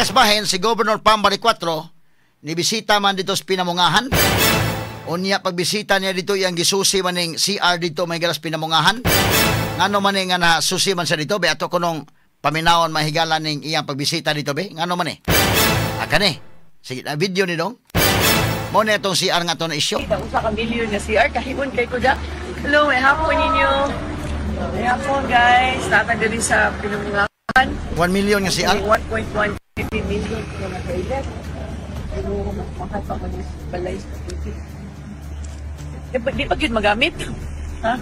Pikas bahin si Governor Pam Baricuatro ni bisita man dito sa Pinamungahan. Unya pagbisita niya dito iyang gisusi maning CR dito may galas Pinamungahan. Ngano man nga na susi man sa dito be ato kunong paminawon mahigala ning iyang pagbisita dito be. Ngano man eh? Akane. Sige na video ni dong. Mo na itong CR nga to na isyo. Usa ka milyon nga CR kahibon kay kuda. Hello, may hapon ninyo. May hapon guys. Natang diri sa Pinamungahan. 1 million nga CR. 1.1 million nga toilet. Pero mahal pa man balay sa tubig. Di pa gyud magamit. Ha?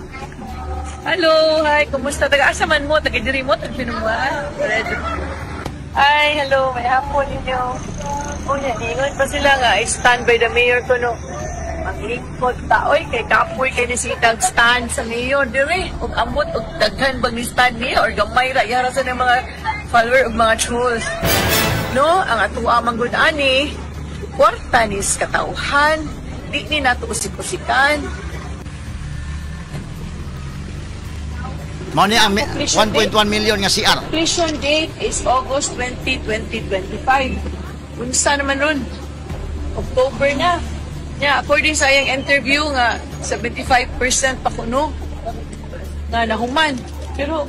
Hello, hi, kumusta? Taga-asa man mo? Taga diri mo? Taga Pinamungahan? Hi, hello, may hapon ninyo. Oh, ingon pa sila nga, stand by the mayor ko no. Ang lingkod taoy, kay kapoy kay nisitag stand sa mayor diri. Ug ambot, ug daghan bang ni stand niya or gamay ra, yara sa ng mga follower ug mga trolls. No, ang atuwa manggod ani, kwarta nis katauhan, di ni nato usik-usikan. Mao ni ang 1.1 million nga CR. Completion date is August 20, 2025. Unsa naman ron? October na. Yeah, according sa iyang interview nga 75% pa kuno nga nahuman. Pero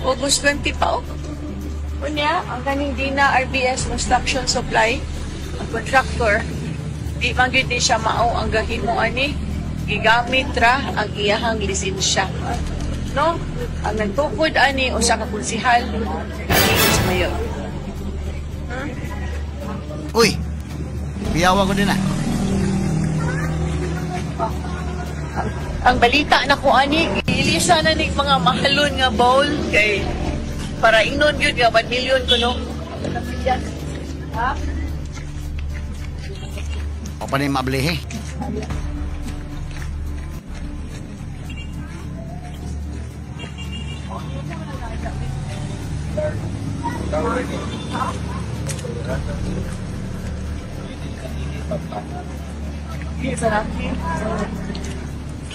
August 20 pa oh. Unya, ang kaning Dina RBS Construction Supply, ang contractor, di man gyud ni siya mao ang gahimo ani, gigamit ra ang iyahang lisensya. No? Ang nagtukod ani usa ka konsehal ani sa mayor. Uy. Biyawa ko din ah. Ang balita na ko ani, giilisa na ni mga mahalon nga bowl kay para ingnon gyud nga 1 million kuno. Ha? O pa ni mablihi.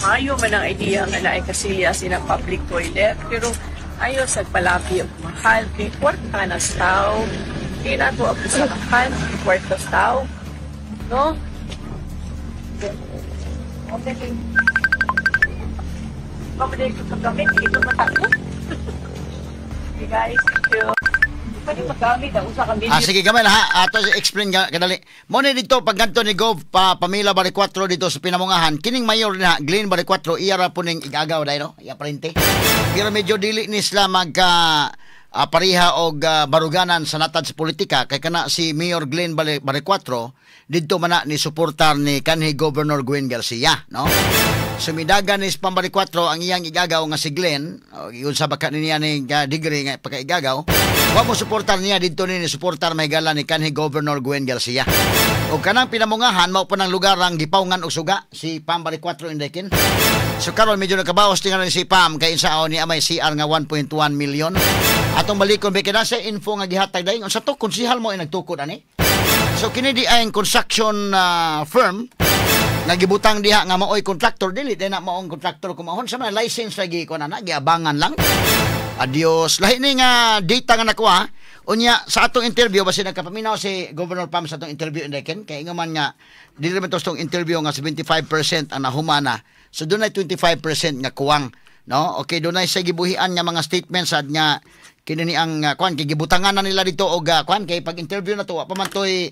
Mayo man ang idea nga naay kasilya sina public toilet, pero ayo sa palabi og mahal kay kwarta na tao. Kay nato ang usahan kwarta sa tao. No? Okay. Pabalik ko gamit ito matako. Okay guys, thank you. Pwede magamit ang usa ka million. Ah, sige gamay ha. Ato explain kadali. Mo ni dito pagganto ni Gov pa Pamela Baricuatro dito sa Pinamungahan. Kining mayor na Glenn Baricuatro iya ra po ning igagaw dai no. Iya prente. Pero medyo dili ni sila magka pareha og baruganan sa natad sa politika kay kana si Mayor Glenn Baricuatro didto man na ni suportar ni kanhi Governor Gwen Garcia, no? Sumidagan ni Pam Baricuatro ang iyang igagaw nga si Glenn, yun sa baka niya ni degree nga pagkaigagaw. Wa mo suportar niya didto ni suportar mahigala ni kanhi Governor Gwen Garcia. O kanang Pinamungahan mao pa ng lugar ang gipawngan og suga si Pam Baricuatro indekin. So karon medyo nakabawas tingali si Pam kay insaon ni amay CR nga 1.1 million. Atong balikon be kay nasa info nga gihatag dayon unsa to konsihal mo ay nagtukod ani. So kini di ay construction firm nga gibutang diha nga maoy contractor dili day na maong contractor kumahon sa mga license lagi ko na giabangan lang. Adios. Lahi ni nga data nga nakuha. Unya sa atong interview basi nagkapaminaw si Governor Pam sa atong interview indekin kay ingon man nga dili man to sa atong interview nga 75% ang nahumana. So dunay 25% nga kuwang, no? Okay, dunay sa gibuhian nga mga statements sad nga kini ni ang kuan kay gibutangan na nila dito og kuan kay pag interview na to wa pa man toy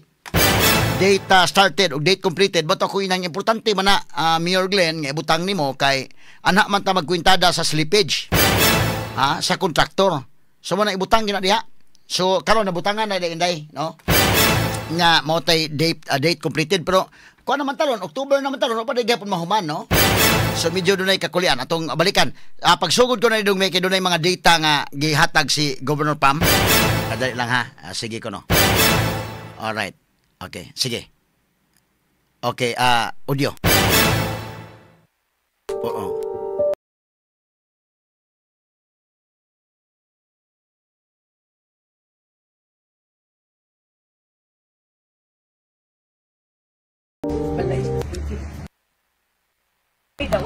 date started o date completed. But ako inang importante man na Mayor Glenn nga ibutang nimo kay anak man ta magkwintada sa slippage ha sa kontraktor. So mo na ibutang gina diha. So karon nabutangan na inday, no? Nga mao tay date date completed pero kuan naman talon October naman talon pa di gyapon mahuman, no? So medyo dunay kakulian atong balikan. Pagsugod ko na dong may kay dunay mga data nga gihatag si Governor Pam. Dali lang ha. Sige ko no. All right. Okay, sige. Okay, audio. Oo.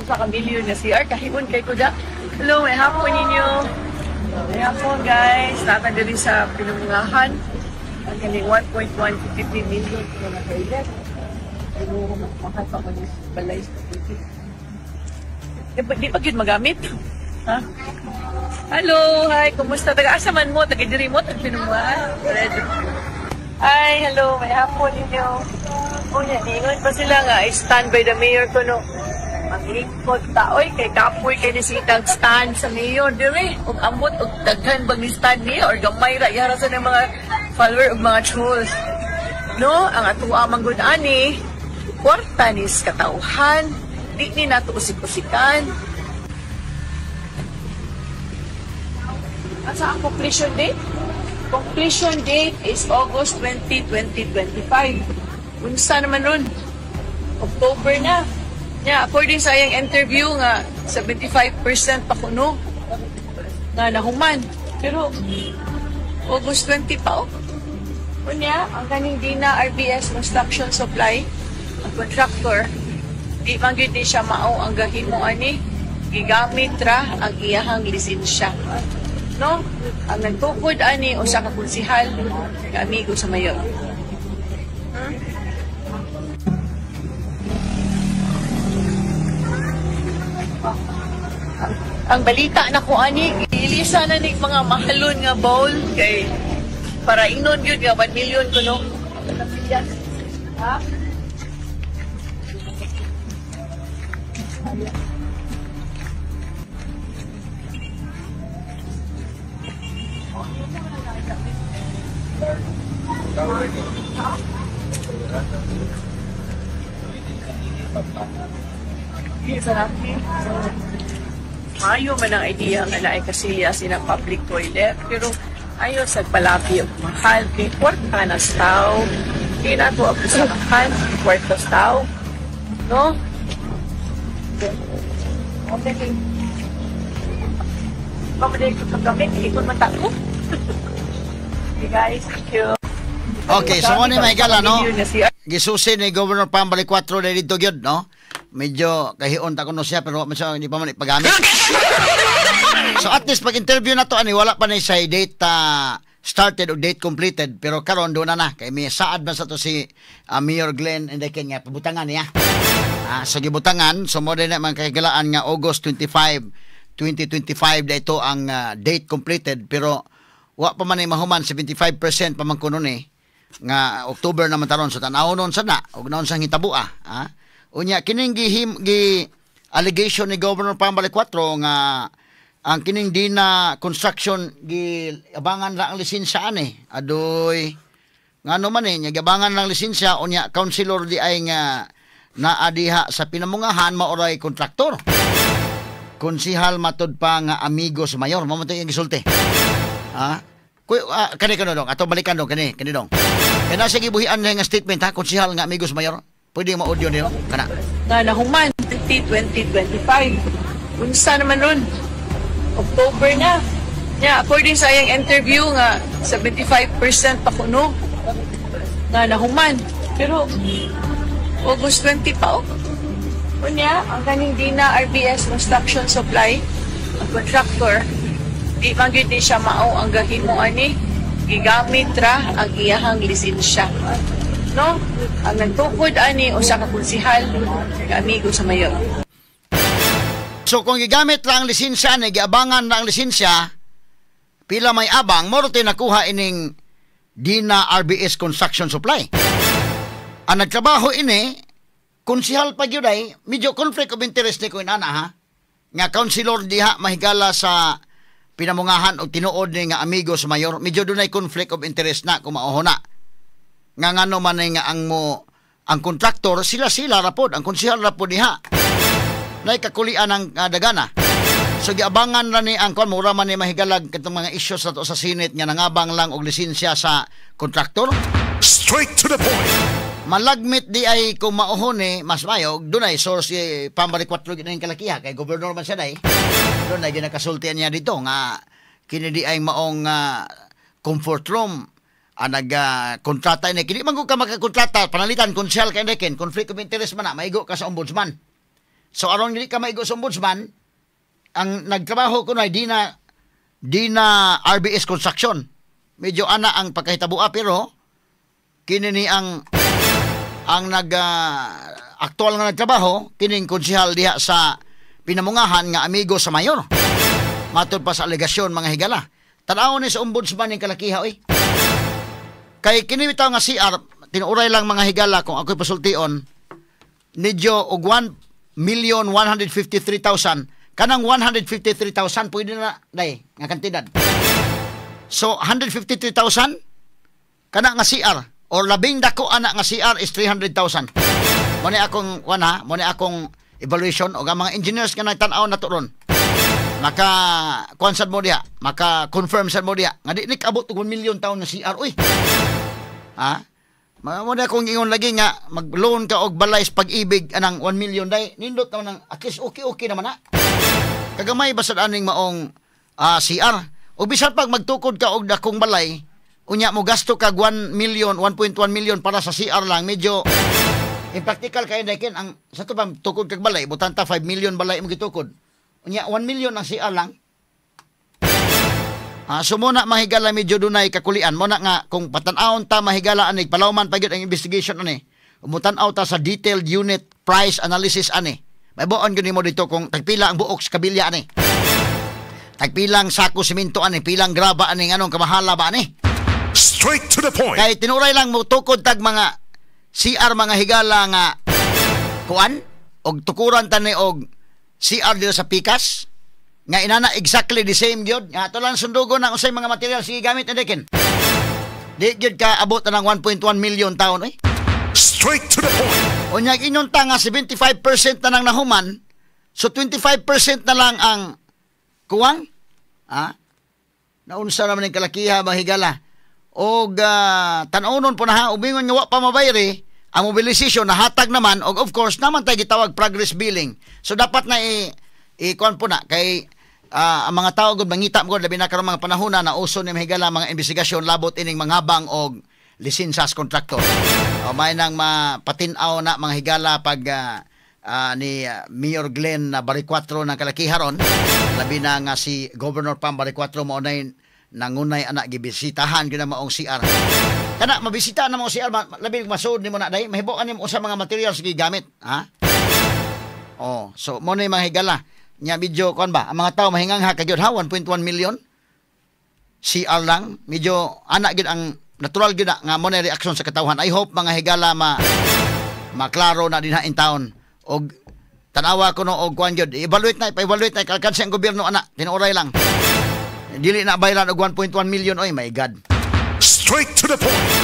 Usa ka milyon nga CR kahibon kay kuda. Hello, may hapon ninyo. May hapon guys. Natang diri sa Pinamungahan. Ang kaning 1.153 million nga na toilet. Pero mahal pa man balay sa tubig. Di pa gyud magamit. Ha? Hello, hi, kumusta? Taga asa man mo? Taga diri mo, taga Pinuan. Hi, hello, may hapon ninyo. Unya, niingon pa sila nga, I stand by the mayor ko, no. Maglingkod ta, oy, kay kapoy kay ni sitang stand sa mayor, dire. Ug ambot, ug daghan bang ni stand niya, or gamay ra, yara sa ng mga follower ug mga trolls. No, ang atuwa man gud ani, kwarta ni sa katauhan, di ni nato usik-usikan. Asa ang completion date? Completion date is August 20, 2025. Unsa naman ron? October na. Yeah, according sa iyang interview nga 75% pa kuno nga nahuman. Pero August 20 pa oh. Unya, ang kaning Dina RBS Construction Supply, ang contractor, di man gyud ni siya mao ang gahimo ani, gigamit ra ang iyahang lisensya. No? Ang nagtukod ani usa ka konsihal nga amigo sa mayor. Ang balita na ko ani, giilisa na ni mga mahalon nga bowl kay para ingnon gyud nga 1 million kuno. Ha? Maayo man ang idea nga naay kasilya sina public toilet, pero ayo sa palapi og mahal kay kwarta na sa tao. Di na to ako sa mahal, kwarta sa tao. No? Okay. Pamaday ko kagamit, ikon man ta ko. Okay guys, thank you. Okay, so mo ni mahigala, no? Gisusi ni Governor Pam Balicuatro na dito gyud, no? Medyo kahion ta kuno siya pero siya hindi pa man ipagamit. So at least pag interview na to ani wala pa ni say date started o date completed, pero karon do na na kay may saad man sa to si Mayor Glenn Enrique nga pabutangan niya. Sa gibutangan, so mo din na man kahigalaan nga August 25, 2025 da ito ang date completed, pero wa pa man ay mahuman 75% pa man kuno ni nga October naman taron, so tan-aw nun sana og naon sang hitabo ah. Unya kining gi allegation ni Governor Pam Balicuatro nga ang kining Dina Construction gi abangan ra ang lisensya ani. Adoy ngano man eh giabangan lang lisensya, unya councilor di ay nga naa diha sa Pinamungahan maoray kontraktor. Konsihal matud pa nga amigo sa mayor, mao man to iyang gisulti. Ha? Kuy, kani kano dong, ato balikan dong kani, kani dong. Kaya nasa gibuhian nga statement ha, konsihal nga amigo sa mayor. Pwede ma-audio niyo kana. Nga nahuman 20, 2025. Unsa naman ron? October na. Yeah, according sa iyang interview nga 75% pa kuno nga nahuman. Pero August 20 pa oh. Unya, ang kaning Dina RBS Construction Supply, ang contractor, di man gyud ni siya mao ang gahimo ani, gigamit ra ang iyahang lisensya. No? Ang nagtukod ani usa ka konsihal nga amigo sa mayor. So kung gigamit ra ang lisensya ni, giabangan ra ang lisensya, pila may abang, moro ti nakuha ining Dina RBS Construction Supply. Ang nagtrabaho ini, konsihal pa gyud ay, medyo conflict of interest ni ko inana ha, nga councilor diha mahigala sa Pinamungahan og tinuod ni nga amigo sa mayor, medyo dunay conflict of interest na kung maoho na. Nga ngano man nga ang mo ang kontraktor sila-sila ra pod, ang konsihal ra pod diha. Nay kakulian ang dagana. So giabangan ra ni ang kuan, mura man ni mahigalag katong mga issues nato sa Senate nga nangabang lang og lisensya sa kontraktor. Straight to the point. Malagmit di ay kung maoho ni mas mayo dunay source si Pam Balicuatro gid ning kalakiha kay gobernador man siya day. Dunay ginakasultian niya dito nga kini di ay maong comfort room ang nag-kontrata ini. Kini man ka makakontrata, panalitan konsehal kay Enrique, conflict of interest man na, maigo ka sa ombudsman. So aron dili ka maigo sa ombudsman, ang nagtrabaho ko na di na RBS Construction. Medyo ana ang pagkahitabua pero Kini ni ang nag aktual nga nagtrabaho kining konsehal diha sa Pinamungahan nga amigo sa mayor. Matod pa sa alegasyon, mga higala. Tan-awon ni sa ombudsman ning kalakiha oy. Kay kini bitaw nga CR, tinuuray lang, mga higala, kung ako'y pasultion, medyo og 1,153,000, kanang 153,000 pwede na day nga kantidad. So 153,000 kana nga CR or labing dako ana nga CR is 300,000. Mo ni akong kuan ha, mo ni akong evaluation og ang mga engineers nga nagtan-aw na to ron. Maka kuan sad mo diha, maka confirm sad mo diha nga di ni kaabot og 1 million taon nga CR uy. Ha? Mo na akong ingon lagi nga mag-loan ka og balay sa Pag-IBIG anang 1 million day, nindot naman ang at least okay-okay naman na. Kagamay ba sad aning maong CR? O bisan pag magtukod ka og dakong balay, unya mo gasto kag 1 million, 1.1 million para sa CR lang, medyo impractical kayo dahil ang sa to pa tukod kag balay, butanta 5 million balay mo gitukod. Unya 1 million ang CR lang. So muna, mahigala, medyo dunay kakulian. Muna nga kung patan-awon ta, mahigala, ani palawman pa gyud ang investigation ani. Umutan-aw ta sa detailed unit price analysis ani. Mahibaw-an gyud nimo dito kung tagpila ang buok sa kabilya ani. Tagpilang sako simento ani, pilang graba ani, anong kamahala ba ani? Straight to the point. Kay tinuray lang mo tukod tag mga CR, mga higala, nga kuan og tukuran tani og CR dito sa Pikas nga inana exactly the same gyud nga ato lang sundugon ang unsay mga material sige gamit ni Dekin. Di gyud ka abot na ng 1.1 million taon eh. Straight to the point. Unya ingon ta nga 75% na nang nahuman, so 25% na lang ang kuwang. Ha? Naunsa naman ang kalakiha, mahigala. Og tan-onon po na ha, umingon nga wa pa mabayri, ang mobilization nahatag naman og of course naman tayo gitawag progress billing. So dapat na i i-kuan po na kay ang mga tao gud mangita mo labi na karon mga panahon na nauso ni, mahigala, mga investigasyon labot ining mga bang og lisensas kontraktor. O may nang mapatin-aw na, mga higala, pag ni Mayor Glenn na Baricuatro ng Kalakiharon, labi na nga si Governor Pam Baricuatro mao nay nangunay anak gibisitahan gyud ang maong CR. Kana mabisita na maong CR, labi masuod nimo na dai, mahibaw-an nimo usa mga materials gigamit, ha? Oh, so mo na yung mga higala. Nya medyo kuan ba, ang mga tao mahingangha ka gyud ha, 1.1 million CR lang, medyo anak gyud ang natural gyud na nga mo na reaksyon sa katawhan. I hope, mga higala, ma maklaro na din ha in town og tanawa ko no og kuan gyud. I-evaluate na, ipa-evaluate na kalkansi ang gobyerno ana, tinuoray lang. Dili na bayran og 1.1 million oy, my God. Straight to the point.